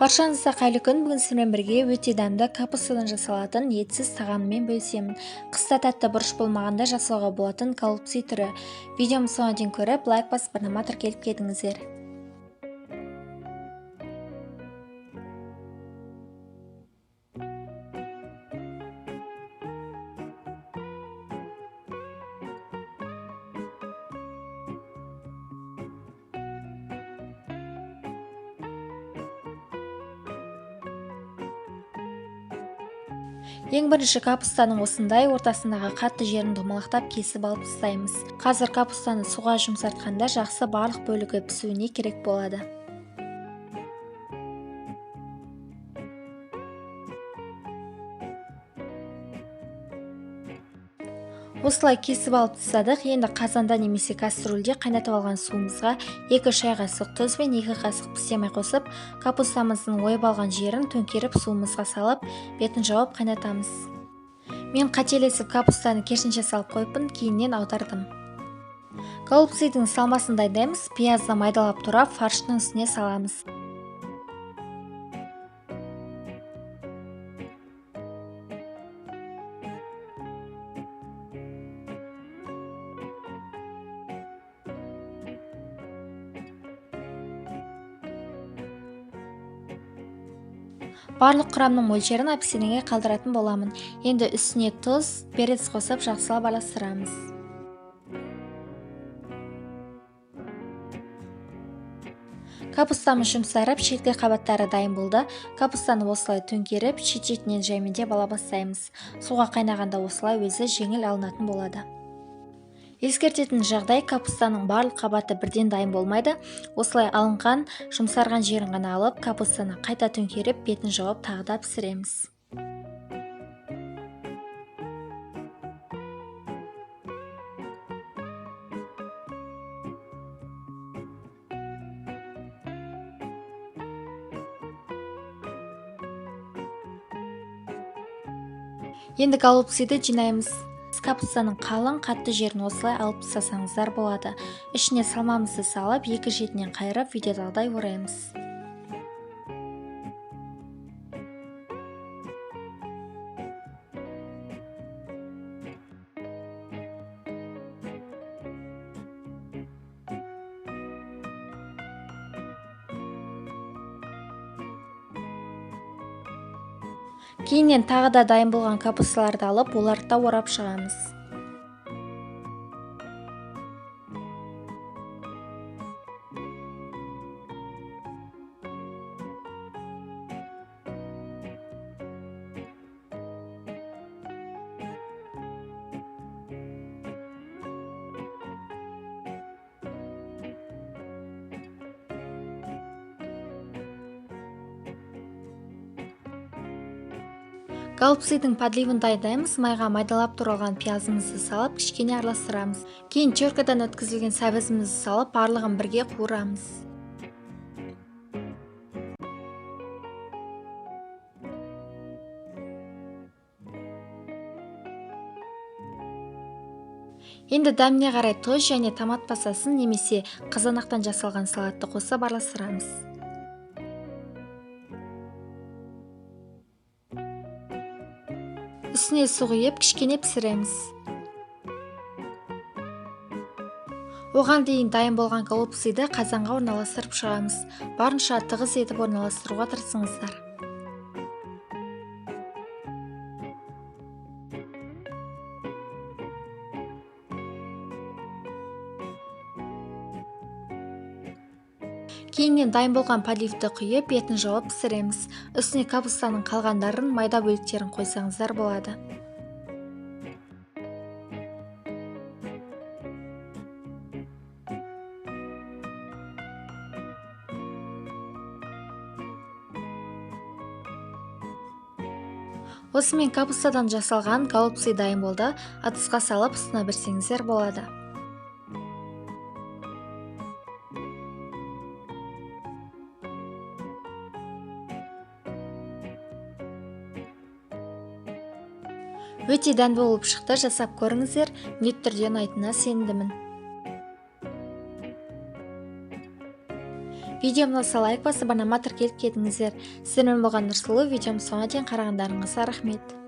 Баршаңызға қайырлы күн. Бүгін сіздермен бірге өте дәмді капустадан жасалатын етсіз тағаммен бөлісемін. Қыста тәтті бұрыш болмағанда жасауға болатын голубцы түрі. Видеомды соңына дейін көріп, лайк басып, арнама тіркеліп кетіңіздер. Ең бірінші капустаның осындай ортасындағы қатты жерін домалақтап кесіп алып тастаймыз. Қазір капустаны суға жұмсартқанда жақсы барлық бөлігі пісуіне керек болады. Осылай кесіп алып тастадық. Енді қазанда немесе кастрюльде қайнатып алған суымызға 2 шай қасық тұз бен 2 қасық пісте май қосып, капустамыздың ойып алған жерін төңкеріп суымызға салып, бетін жауып қайнатамыз. Мен қателесіп капустаны керісінше салып қойыппын, кейіннен аудардым. Голубцыдың салмасын дайындаймыз. Пиязды майдалап турап, фарштың үстіне саламыз. Барлық құрамның мөлшерін описаниеге қалдыратын боламын. Енді үстіне тұз, перец қосып жақсылап араластырамыз. Капустамыз жұмсарып, шеткі қабаттары дайын болды. Капустаны осылай төңкеріп, шет-шетінен жаймендеп ала бастаймыз. Суға қайнағанда осылай өзі жеңіл алынатын болады. Ескертетін жағдай, капустаның барлық қабаты бірден дайын болмайды. Осылай алынған, жұмсарған жерін ғана алып, капустаны қайта төңкеріп, бетін жауып тағы да пісіреміз. Енді голубцыды жинаймыз. Капустаның қалың қатты жерін осылай алып тастасаңыздар болады. Ішіне салмамызды салып, екі шетінен қайырып, видеодағыдай ораймыз. Кейіннен тағы да дайын болған капусталарды алып, оларды да орап шығамыз. Голубцыдың подливын дайындаймыз. Майға майдалап туралған пиязымызды салып, кішкене араластырамыз. Кейін теркадан өткізілген сәбізімізді салып, барлығын бірге қуырамыз. Енді дәміне қарай тұз және томат пастасын немесе қызанақтан жасалған салатты қосып араластырамыз. Үстіне су құйып, кішкене пісіреміз. Оған дейін дайын болған голубцыды қазанға орналастырып шығамыз. Барынша тығыз етіп орналастыруға тырысыңыздар. Кейіннен дайын болған подливті құйып, бетін жауып пісіреміз. Үстіне капустаның қалғандарын, майда бөліктерін қойсаңыздар болады. Осымен капустадан жасалған голубцы дайын болды. Ыдысқа салып, ұсына берсеңіздер болады. Өте дәмді болып шықты, жасап көріңіздер, міндетті түрде ұнайтынына сенімдімін. Видеом ұнаса, лайк басып, арнама тіркеліп кетіңіздер. Сіздермен болған Нұрсұлу. Видеом соңына дейін қарағандарыңызға рахмет.